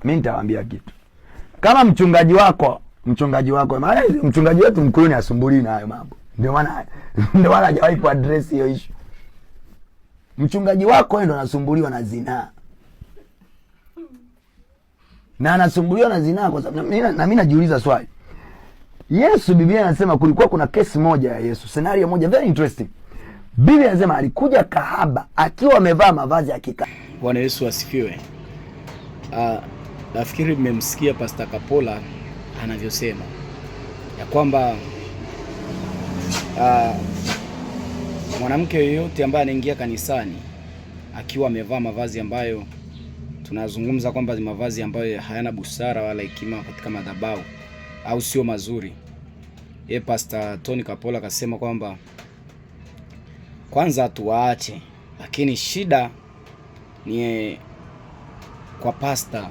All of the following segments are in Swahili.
Mi nitawaambia kitu, kama mchungaji wako, mchungaji wako, maana mchungaji wetu mkuu ni asumbuli na hayo mambo, ndio maana hajawahi kuaddress hiyo issue. Mchungaji wako ndo anasumbuliwa na zinaa na anasumbuliwa na zinaa kwa sababu na mimi najiuliza swali. Yesu, Biblia inasema kulikuwa kuna kesi moja ya Yesu, scenario moja very interesting. Biblia inasema alikuja kahaba akiwa amevaa mavazi ya kika. Bwana Yesu asifiwe. Nafikiri mmemsikia Pastor Kapola anavyosema ya kwamba mwanamke yoyote ambaye anaingia kanisani akiwa amevaa mavazi ambayo tunazungumza kwamba ni mavazi ambayo hayana busara wala hekima katika madhabahu au sio mazuri, ye Pastor Tony Kapola akasema kwamba kwanza tuwaache, lakini shida ni kwa pasta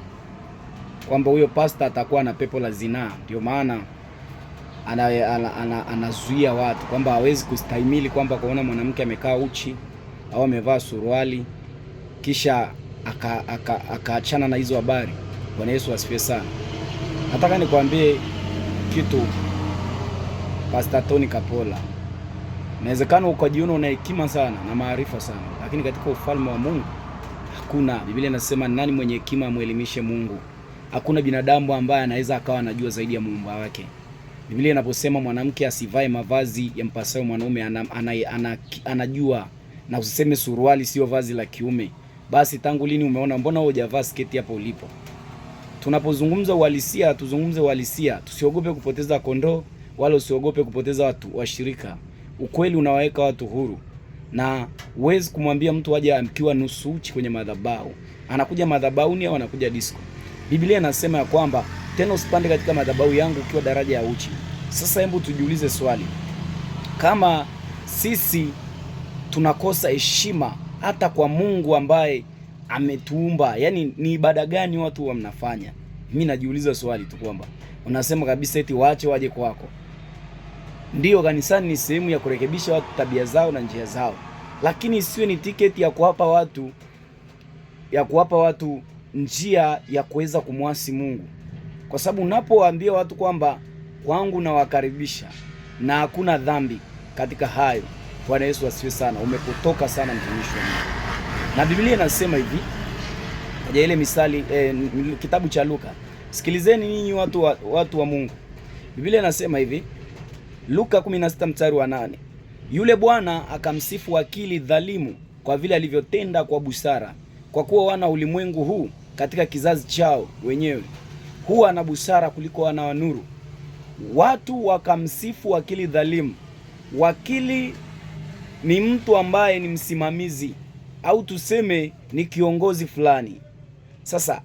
kwamba huyo pasta atakuwa na pepo la zinaa, ndio maana anazuia ana watu kwamba hawezi kustahimili kwamba kuona mwanamke amekaa uchi au amevaa suruali kisha akaachana na hizo habari. Bwana Yesu asifiwe sana. Nataka nikwambie kitu Pastor Tony Kapola, inawezekana ukajiona una hekima sana na maarifa sana, lakini katika ufalme wa Mungu hakuna. Biblia inasema nani mwenye hekima amwelimishe Mungu? Hakuna binadamu ambaye anaweza akawa anajua zaidi ya muumba wake. Biblia inaposema mwanamke asivae mavazi ya mpasayo mwanaume, anajua na usiseme suruali sio vazi la kiume. Basi tangu lini umeona? Mbona wewe hujavaa sketi hapo ulipo? Tunapozungumza uhalisia, tuzungumze uhalisia, tusiogope kupoteza kondoo wala usiogope kupoteza watu washirika. Ukweli unawaweka watu huru, na huwezi kumwambia mtu aje akiwa nusu uchi kwenye madhabahu. Anakuja madhabahuni au anakuja disco? Biblia inasema ya kwamba tena usipande katika madhabahu yangu ukiwa daraja ya uchi. Sasa hebu tujiulize swali, kama sisi tunakosa heshima hata kwa Mungu ambaye ametuumba, yani ni ibada gani watu wa mnafanya? Mimi najiuliza swali tu kwamba unasema kabisa eti waache waje kwako. Ndiyo, kanisani ni sehemu ya kurekebisha watu tabia zao na njia zao, lakini isiwe ni tiketi ya kuwapa watu njia ya kuweza kumwasi Mungu, kwa sababu unapowaambia watu kwamba kwangu nawakaribisha na hakuna dhambi katika hayo. Bwana Yesu asifiwe sana. Umepotoka sana mtumishi wa Mungu, na Biblia inasema hivi katika ile misali kitabu cha Luka, sikilizeni ninyi watu wa Mungu. Biblia inasema hivi Luka 16 mstari wa 8, yule bwana akamsifu wakili dhalimu kwa vile alivyotenda kwa busara, kwa kuwa wana ulimwengu huu katika kizazi chao wenyewe huwa na busara kuliko wana wa nuru. Watu wakamsifu wakili dhalimu. Wakili ni mtu ambaye ni msimamizi au tuseme ni kiongozi fulani. Sasa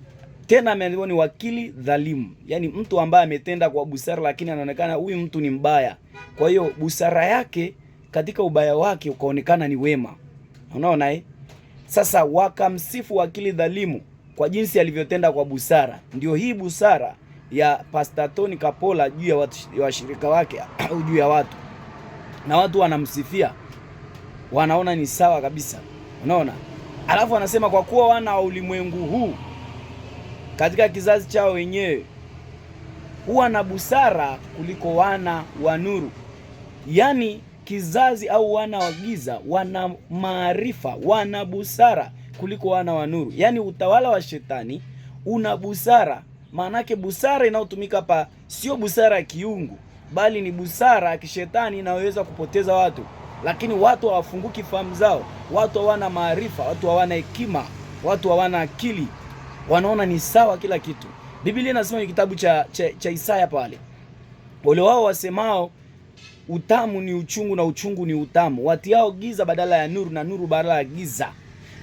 tena ameambiwa ni wakili dhalimu, yaani mtu ambaye ametenda kwa busara, lakini anaonekana huyu mtu ni mbaya. Kwa hiyo busara yake katika ubaya wake ukaonekana ni wema. Unaona eh? Sasa wakamsifu wakili dhalimu kwa jinsi alivyotenda kwa busara. Ndio hii busara ya Pastor Tony Kapola juu ya washirika wake au juu ya watu, na watu wanamsifia, wanaona ni sawa kabisa. Unaona, alafu anasema kwa kuwa wana wa ulimwengu huu katika kizazi chao wenyewe huwa na busara kuliko wana wa nuru. Yaani kizazi au wana wa giza wana maarifa, wana busara kuliko wana wa nuru. Yaani utawala wa shetani una busara. Maanake busara inayotumika hapa sio busara ya kiungu, bali ni busara ya kishetani inayoweza kupoteza watu. Lakini watu hawafunguki fahamu zao, watu hawana maarifa, watu hawana hekima, watu hawana akili, wanaona ni sawa kila kitu. Biblia inasema kwenye kitabu cha Isaya pale, ole wao wasemao utamu ni uchungu na uchungu ni utamu, watiao giza badala ya nuru na nuru badala ya giza.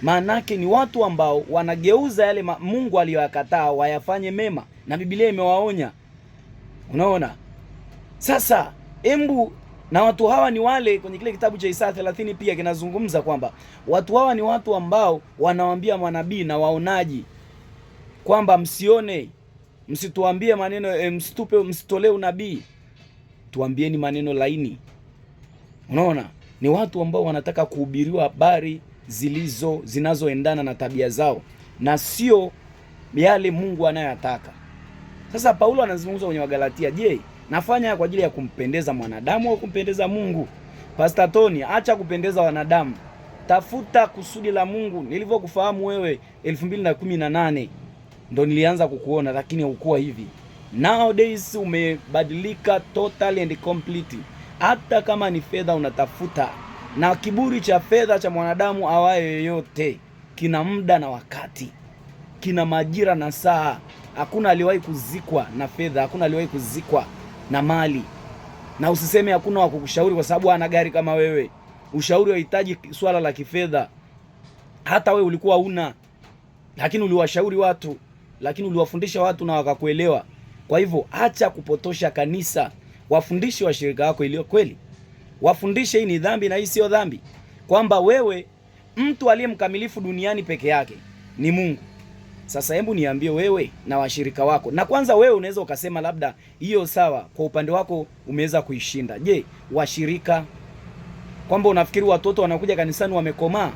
Maanake ni watu ambao wanageuza yale Mungu aliyoyakataa wayafanye mema, na Biblia imewaonya. Unaona sasa, embu na watu hawa ni wale kwenye kile kitabu cha Isaya 30 pia kinazungumza kwamba watu hawa ni watu ambao wanawaambia manabii na waonaji kwamba msione, msituambie maneno msitupe, msitolee unabii, tuambieni maneno laini. Unaona, ni watu ambao wanataka kuhubiriwa habari zilizo zinazoendana na tabia zao na sio yale Mungu anayoyataka. Sasa Paulo anazungumza kwenye Wagalatia, je, nafanya kwa ajili ya kumpendeza mwanadamu au kumpendeza Mungu? Pastor Tony, acha kupendeza wanadamu, tafuta kusudi la Mungu. Nilivyokufahamu wewe 2018 ndo nilianza kukuona, lakini haukuwa hivi. Nowadays umebadilika totally and completely. Hata kama ni fedha unatafuta, na kiburi cha fedha cha mwanadamu awaye yoyote kina muda na wakati, kina majira na saa. Hakuna aliwahi kuzikwa na fedha, hakuna aliwahi kuzikwa na mali. Na usiseme hakuna wa kukushauri kwa sababu ana gari kama wewe. Ushauri hauhitaji swala la kifedha. Hata wewe ulikuwa una, lakini uliwashauri watu, lakini uliwafundisha watu na wakakuelewa. Kwa hivyo acha kupotosha kanisa, wafundishe washirika wako iliyo kweli, wafundishe hii ni dhambi na hii sio dhambi, kwamba wewe mtu aliye mkamilifu duniani peke yake ni Mungu. Sasa hebu niambie wewe na washirika wako, na kwanza wewe unaweza ukasema labda hiyo sawa, kwa upande wako umeweza kuishinda. Je, washirika, kwamba unafikiri watoto wanakuja kanisani wamekomaa,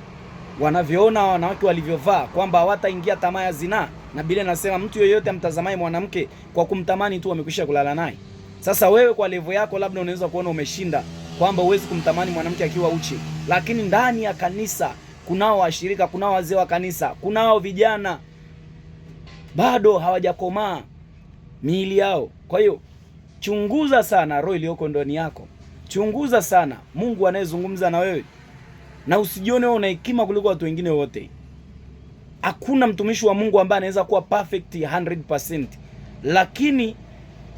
wanavyoona wanawake walivyovaa, kwamba hawataingia tamaa ya zinaa? Na Biblia inasema mtu yeyote amtazamaye mwanamke kwa kumtamani tu amekwisha kulala naye. Sasa wewe kwa levo yako labda unaweza kuona umeshinda, kwamba huwezi kumtamani mwanamke akiwa uchi, lakini ndani ya kanisa kunao washirika, kunao wazee wa kanisa, kunao vijana bado hawajakomaa miili yao. Kwa hiyo chunguza sana roho iliyoko ndani yako, chunguza sana Mungu anayezungumza na wewe, na usijione wewe una hekima kuliko watu wengine wote. Hakuna mtumishi wa Mungu ambaye anaweza kuwa perfect 100%, lakini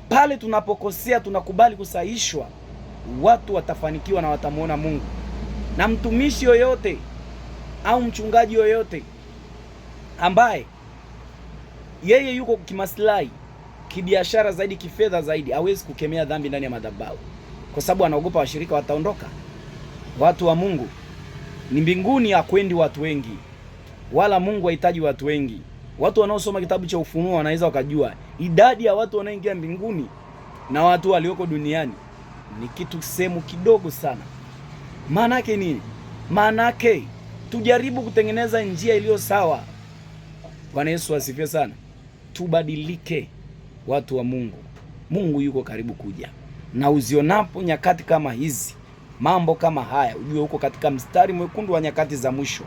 pale tunapokosea tunakubali kusahihishwa, watu watafanikiwa na watamuona Mungu. Na mtumishi yoyote au mchungaji yoyote ambaye yeye yuko kimaslahi, kibiashara zaidi, kifedha zaidi, hawezi kukemea dhambi ndani ya madhabahu, kwa sababu anaogopa washirika wataondoka. Watu wa Mungu ni mbinguni, hakwendi watu wengi, wala Mungu hahitaji watu wengi. Watu wanaosoma kitabu cha Ufunuo wanaweza wakajua idadi ya watu wanaoingia mbinguni na watu walioko duniani ni kitu sehemu kidogo sana. Maana yake nini? Maana yake tujaribu kutengeneza njia iliyo sawa. Bwana Yesu asifiwe sana. Tubadilike watu wa Mungu. Mungu yuko karibu kuja, na uzionapo nyakati kama hizi, mambo kama haya, ujue uko katika mstari mwekundu wa nyakati za mwisho.